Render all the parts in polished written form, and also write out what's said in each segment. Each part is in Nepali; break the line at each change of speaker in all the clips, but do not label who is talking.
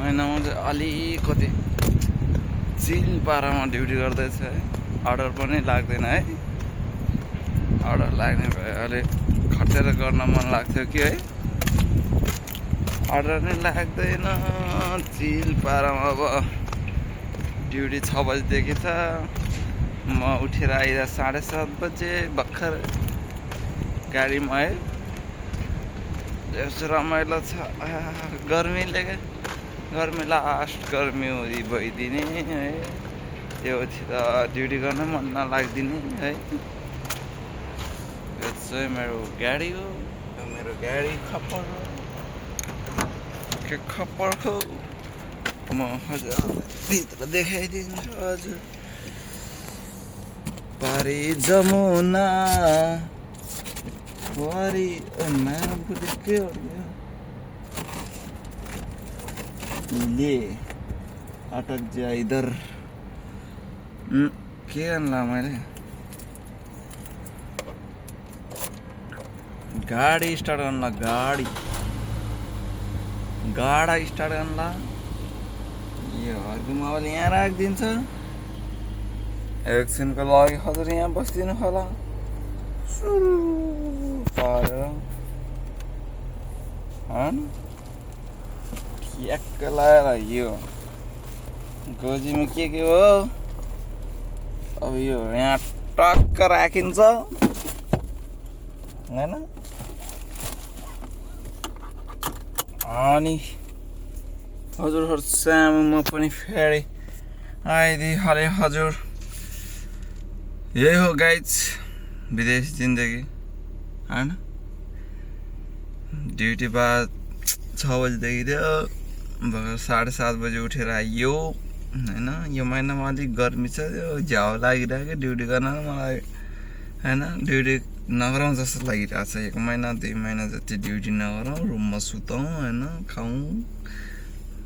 महिनामा चाहिँ अलिकति चिल पारामा ड्युटी गर्दैछ है। अर्डर पनि लाग्दैन है। अर्डर लाग्ने भए अलिक खटेर गर्न मन लाग्थ्यो कि है। अर्डर नै लाग्दैन, चिल पारामा अब ड्युटी 6 बजीदेखि छ। म उठेर आइदा 7:30 बजे भर्खर गाडीमा है। यस्तो रमाइलो छ गर्मीले, गर्मी लास्ट गर्मी भइदिने है। त्यो त ड्युटी गर्न मन नलाग्दिने है। यो चाहिँ मेरो गाडी हो, मेरो गाडी खप्पर हो के खप्पर हो। म हजुर भित्र देखाइदिन्छु हजुर। पारी जमुना वारी मैम को देख के ले अटक जा इधर। के गर्नुला मैले गाडी स्टार्ट गर्नुला, गाडा स्टार्ट गर्नुला। यो हर्कुमा अब यहाँ राखिदिन्छ। एकछिनको लागि हजुर यहाँ बसिदिनु होला ठ्याक्क लगाएर यो गोजीमा के हो। अब यो यहाँ टक्क राखिन्छ हैन। अनि हजुरहरु सामुमा पनि फेरि आइदिहाले हजुर। यही हो गाइज विदेशी जिन्दगी हैन। ड्युटी बाद 6 बजीदेखि थियो, भर्खर 7:30 बजी उठेर आइयो हैन। यो महिनामा अलिक गर्मी छ, त्यो झ्याउ लागिरहेको ड्युटी गर्न मलाई हैन। ड्युटी नगरौँ जस्तो लागिरहेको छ। 1 महिना 2 महिना जति ड्युटी नगरौँ, रुममा सुतौँ हैन, खाउँ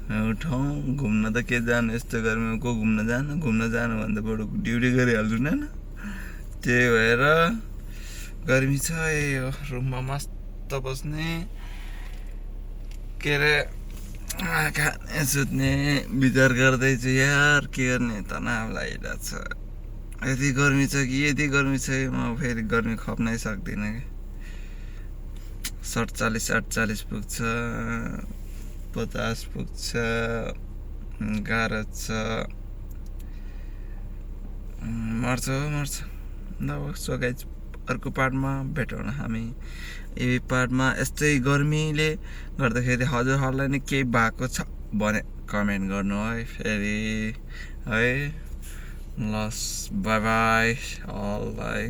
उठौँ। घुम्न त के जानु, यस्तो गर्मीमा को घुम्न जानु भन्दा बरु ड्युटी गरिहाल्छु नि हैन। त्यही भएर गर्मी छ, यो रुममा मस्त बस्ने के अरे खाने सुत्ने विचार गर्दैछु यार। के गर्ने तनाव लागिरहेको छ। यति गर्मी छ म फेरि गर्मी खप्नै सक्दिनँ कि। 47-48 पुग्छ, 50 पुग्छ, गाह्रो छ। मर्छ ल सो गाइज, अर्को पार्टमा भेटौँ न हामी। यही पार्टमा यस्तै गर्मीले गर्दाखेरि हजुरहरूलाई नै केही भएको छ भने कमेन्ट गर्नु है फेरि है। लस बाई बाई अललाई।